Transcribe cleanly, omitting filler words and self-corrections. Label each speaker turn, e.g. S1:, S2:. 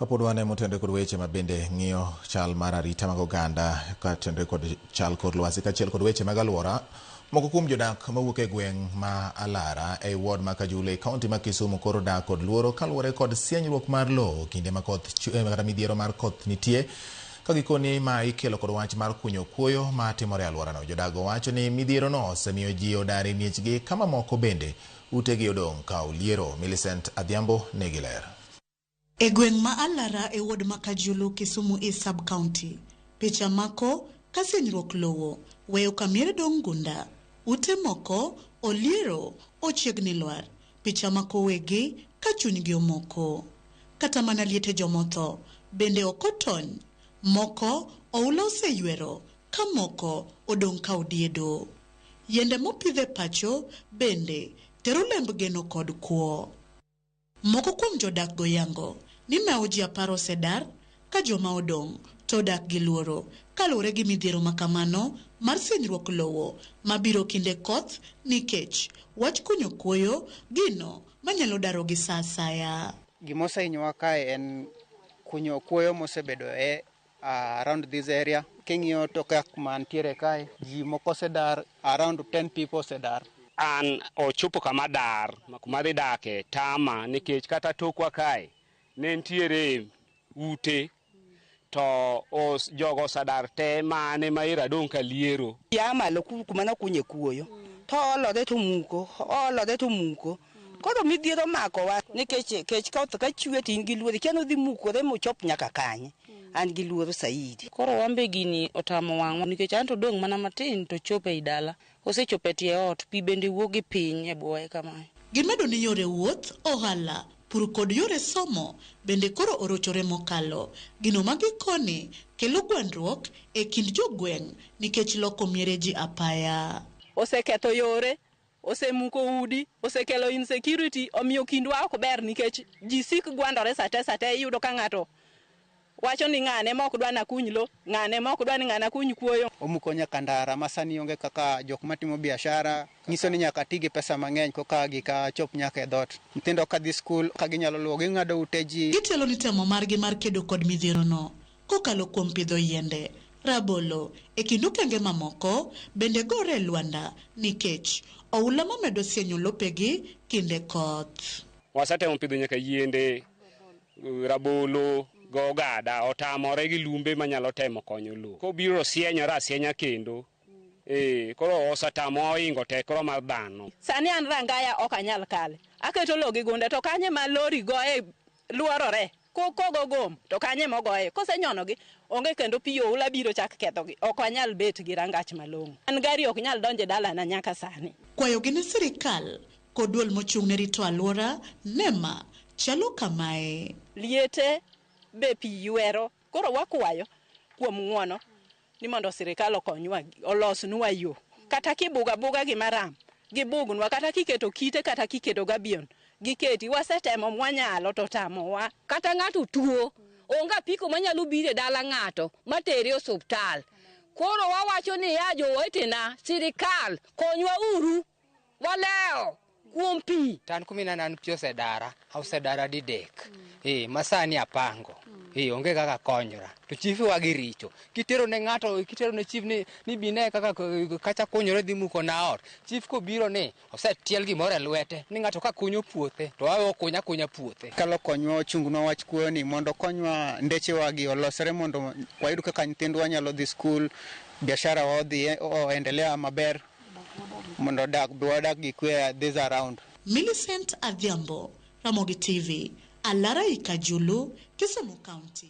S1: Kapod wane motenore kod weche ma bende ng'iyo chal mar arita mag oganda katenore kod chal kor lwasi kaachiel kod weche mag alwora, moko kuom jodak mawuok e gweng' ma Alara ei ward ma Kajulu e kaunti ma Kisumu koro dak kod luoro kaluwore kod sienyruok mar lowo kinde ma koth kata midhiero mar koth nitie ka gikoni ma ikelo kod wach mar kunyo kuoyo ma timore e alworano. Jodak go wacho ni midhierono osemiyo ji odar e miechgi ka mamoko bende utegi odong' ka oliero. Millicent Adhiambo nigi ler.
S2: E gweng' ma Alara e ward ma Kajulu, Kisumu East Sub-County, picha mako ka sienyruok lowo weyo ka miere dong' gunda. Ute moko oliero ochiegni lwar. Picha mako wegi ka chunygi omoko. Kata mana liete jomotho bende ok otony. Moko oula oseywero ka moko odong' ka odiedo. Yiende mopidh e pacho bende tero lemb geno kod kwo. Moko kuom jodak go yango ni mewo ji 10 osedar ka joma odong' to odak gi luoro kaluwore gi midhiero makamano mar sienyruok lowo mabiro kinde koth nikech wach kunyo kuoyo gino manyalo darogi sa asaya.
S3: Gima osehinyowa kae en kunyo kuoyo mosebedo e around this area. King'iyo toka mantiere kae, ji moko osedar, around 10 people osedar.
S4: An ochopo kama dar kuma adhi dake tama nikech kata tokwa kae ne nitiere ute to jogo osedar te mane ma ero adong' ka liero.
S5: Ya malo kuma nokunye kuoyo to olore to muko, olore to muko. Koro midhiero makowa nikech kech koth ka chwe to in gi luoro, ikia ni odhi mukore mochop nyaka kanye. An gi luoro saidi.
S6: Koro wan be gini otamo wang'wa nikech an to dong' mana matin to chopo ei dala. Osechopo e tie ot, pi bende wuok gi piny e bwoye kamae.
S2: Gimedo ni yore wuoth, ohala, pur kod yore somo bende koro orochore mokalo. Gino ma gikoni kelo gwandruok e kind jogweng' nikech loko miere ji apaya.
S7: Oseketho yore, osemuko udi, osekelo insecurity, omiyo kindwa ok ber nikech ji sik gwandore sate sate. Iyudo ka ng'ato wacho ni ng'ane ma ok dwa nakuny lo, ng'ane ma ok dwa ni ng'ane akuny kuoyo.
S3: Omuko nyaka ndara ma sani onge kaka jok matimo biashara nyiso ni nyaka ti gi pesa mang'eny koka gika chop nyaka e dhoot. Nyithindo ka dhi skul ka ginyalo luwo ging'ado ute ji.
S2: Gitelo ni temo margi mar kedo kod midhierono kokalo kuom pidho yiende, rabolo e kind okenge mamoko bende gore e lwanda nikech oula mamedo sienyo lopegi kinde koth.
S4: Wasetemo pidho nyaka yiende, rabolo go ogada, otamore gi lumbe manyalo temo konyo lowo. Kobiro sienyore asienya kendo. Koro osetamo ohingo tekro mar dhano.
S7: Sani an Rangaya ok anyal kale. Aketo lowo gi gunde to kanye ma lori goye luorore. Kogo gom to kanye mogoye. Kosenyonogi onge kendo pi oula biro chak kethogi. Ok anyal bet gi rangach malong'o. An gari ok nyal donjo e dalana nyaka sani.
S2: Kwayogi ne sirikal kod duol mochung' ne rito alwora NEMA chalo kamae.
S7: Liete be pi ywero. Koro wakwayo kuom ng'uono ni mondo sirikal okonywa, olosnwa yo. Kata kibuga buga gi maram, gibugnwa, kata kiketo kite, kata kiketo gabion, giketi. Wasetemo mwanyalo to tamowa.
S8: Kata ng'ato tuo, onge apiko manyalo biro e dala ng'ato matere e osuptal. Koro wawacho ni ya jowetena, sirikal konywa uru, walewo kuom pi.
S9: To an kuma ineno an pi osedara, osedara didek. Masani apango. Onge kaka konyora. To chife wa gi richo. Kitero ne ng'ato, kitero ne chief ni bi ne kaka kacha kunyore dhi muko na ot. Chief kobiro ni osetiel gimoro e lwete ni ng'ato ka kunyo puothe to wawe okuny akunya puothe.
S3: Kalo konywa ochungnwa wach kuoyo ni mondo konywa ndechewa gi olosre mondo wayud kaka nyithindwa nyalo dhi skul, biashara wa odhi oendelea maber mondo wadak gi kwe this around.
S2: Millicent Adhiambo, Ramogi TV, Alara Ikajulu, Kisumu County.